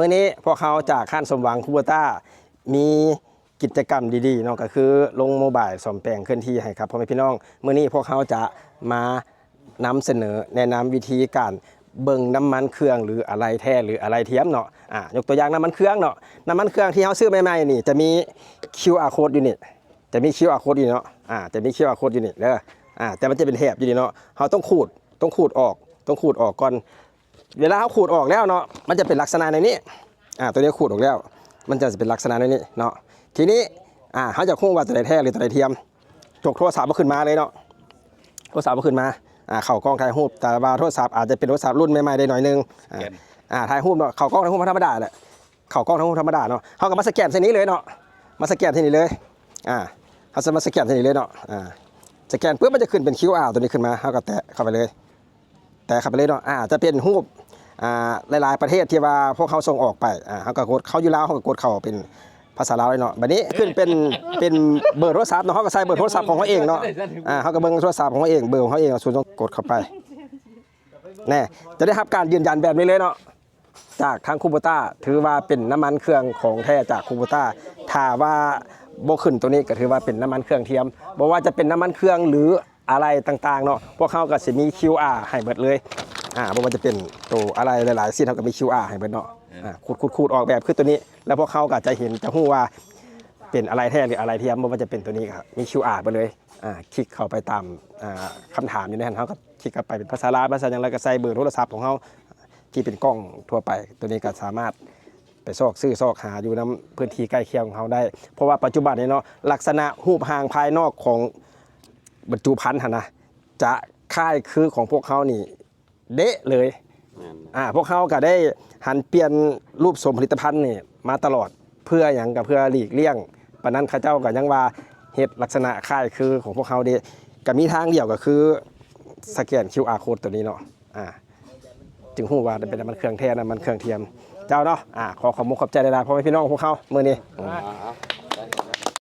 ມື້ນີ້ພວກເຮົາຈາກຮ້ານສົມຫວັງຄູໂບຕ້າ ມີກິດຈະກຳດີໆເນາະ ກໍຄືລົງໂມບາຍສ້ອມແປງເຄື່ອນທີ່ໃຫ້ກັບພໍ່ແມ່ພີ່ນ້ອງ. ມື້ນີ້ພວກເຮົາຈະມານຳສະເໜີ ແນະນຳວິທີການເບິ່ງນ້ຳມັນເຄື່ອງ ຫຼື ອາໄຫຼ່ແທ້ ຫຼື ອາໄຫຼ່ທຽມເນາະ. ອາ ຍົກຕົວຢ່າງນ້ຳມັນເຄື່ອງເນາະ, ນ້ຳມັນເຄື່ອງທີ່ເຮົາຊື້ໃໝ່ໆນີ້ ຈະມີຄິວອາໂຄດຢູ່ນີ້ ຈະມີຄິວອາໂຄດຢູ່ນີ້ເນາະ. ອາ ຈະມີຄິວອາໂຄດຢູ່ນີ້ເດີ. ອາ ແຕ່ມັນຈະເປັນແຖບຢູ່ນີ້ເນາະ, ເຮົາຕ້ອງຂູດ ຕ້ອງຂູດອອກ ຕ້ອງຂູດອອກກ່ອນ. ເວລາເຮົາຂູດອອກແລ້ວເນາະ ມັນຈະເປັນລັກສະນະແນວນີ້. ອາ ຕົວນີ້ຂູດອອກແລ້ວ ມັນຈະເປັນລັກສະນະແນວນີ້ເນາະ. ທີນີ້ ອາ ເຮົາຢາກຮູ້ວ່າຕົວໃດແທ້ ຫຼື ຕົວໃດທຽມ, ຈົກໂທລະສັບເຮົາຂຶ້ນມາເລີຍເນາະ, ໂທລະສັບເຮົາຂຶ້ນມາ. ອາ ເຂົ້າກ້ອງຖ່າຍຮູບ, ແຕ່ວ່າໂທລະສັບອາດຈະເປັນໂທລະສັບລຸ້ນໃໝ່ໆໄດ້ໜ້ອຍໜຶ່ງ. ອາ ອາ ຖ່າຍຮູບເນາະ, ເຂົ້າກ້ອງຖ່າຍຮູບທຳມະດາແຫຼະ, ເຂົ້າກ້ອງຖ່າຍຮູບທຳມະດາເນາະ. ເຮົາກໍມາສະແກນໃສ່ນີ້ເລີຍເນາະ, ມາສະແກນໃສ່ນີ້ເລີຍ. ອາ ເຮົາຈະມາສະແກນໃສ່ນີ້ເລີຍເນາະ. ອາ ສະແກນປຶບ ມັນຈະຂຶ້ນເປັນຄິວອາຕົວນີ້ຂຶ້ນມາ, ເຮົາກໍແຕະເຂົ້າໄປເລີຍ ແຕະເຂົ້າໄປເລີຍເນາະ. ອາ ຈະເປັນຮູບ ອາ ຫຼາຍໆປະເທດທີ່ວ່າພວກເຮົາສົ່ງອອກໄປ. ອາ ເຮົາກໍກົດເຂົ້າຢູ່ລາວ, ເຮົາກໍກົດເຂົ້າເປັນພາສາລາວເລີຍເນາະ. ບັດນີ້ຂຶ້ນເປັນ ເປັນເບີໂທລະສັບເນາະ, ເຮົາກໍໃສ່ເບີໂທລະສັບຂອງເຮົາເອງເນາະ. ອາ ເຮົາກໍເບິ່ງໂທລະສັບຂອງເຮົາເອງ, ເບີຂອງເຮົາເອງ ເຮົາສົ່ງ ກົດເຂົ້າໄປ. ແນ່ ຈະໄດ້ຮັບການຢືນຢັນແບບນີ້ເລີຍເນາະ ຈາກທາງຄູໂບຕ້າ. ຖືວ່າເປັນນ້ຳມັນເຄື່ອງຂອງແທ້ຈາກຄູໂບຕ້າ. ຖ້າວ່າບໍ່ຂຶ້ນຕົວນີ້ ກໍຖືວ່າເປັນນ້ຳມັນເຄື່ອງທຽມ. ບໍ່ວ່າຈະເປັນນ້ຳມັນເຄື່ອງ ຫຼື ອາໄຫຼ່ຕ່າງໆເນາະ, ພວກເຮົາກໍຊິມີຄິວອາໃຫ້ເບິດເລີຍ. ອາ ບໍ່ວ່າຈະເປັນໂຕອາໄຫຼ່ຫຼາຍໆຊິ້ນ ເຮົາກໍມີຄິວອາໃຫ້ເບິດເນາະ. ອາ ຂູດໆໆອອກແບບຄືຕົວນີ້ ແລ້ວພວກເຮົາກໍຈະເຫັນ ຈະຮູ້ວ່າເປັນອາໄຫຼ່ແທ້ ຫຼື ອາໄຫຼ່ທຽມ. ບໍ່ວ່າຈະເປັນຕົວນີ້ກໍມີຄິວອາເບິດເລີຍ. ອາ ຄລິກເຂົ້າໄປຕາມ ອາ ຄຳຖາມຢູ່ໃນຫັ້ນ, ເຮົາກໍຄລິກເຂົ້າໄປເປັນພາສາລາວ ພາສາຫຍັງ ແລ້ວກໍໃສ່ເບີໂທລະສັບຂອງເຮົາທີ່ເປັນກ້ອງທົ່ວໄປ. ຕົວນີ້ກໍສາມາດ ໄປຊອກຊື້ຊອກຫາຢູ່ນຳພື້ນທີ່ໃກ້ຄຽງຂອງເຮົາໄດ້. ເພາະວ່າປັດຈຸບັນນີ້ເນາະ ລັກສະນະຮູບຮ່າງພາຍນອກຂອງບັນຈຸພັນຫັ້ນນະ ຈະຄ້າຍຄືຂອງພວກເຮົານີ້ເດະເລີຍ. ແມ່ນ ອາ ພວກເຮົາກໍໄດ້ຫັນປ່ຽນຮູບຊົງຜະລິດຕະພັນນີ້ມາຕະຫຼອດ. ເພື່ອຫຍັງ? ກໍເພື່ອຫຼີກລ້ຽງ. ປານນັ້ນເຂົາເຈົ້າກໍຍັງວ່າເຮັດລັກສະນະຄ້າຍຄືຂອງພວກເຮົາເດ. ກໍມີທາງດຽວກໍຄືສະແກນຄິວອາໂຄດຕົວນີ້ເນາະ. ອາ ຈຶ່ງຮູ້ວ່າເປັນນ້ຳມັນເຄື່ອງແທ້ ນ້ຳມັນເຄື່ອງທຽມເຈົ້າເນາະ. ອາ ຂໍຂອບມຸກຂອບໃຈຫຼາຍໆ ພໍ່ແມ່ພີ່ນ້ອງພວກເຮົາມື້ນີ້. ອາ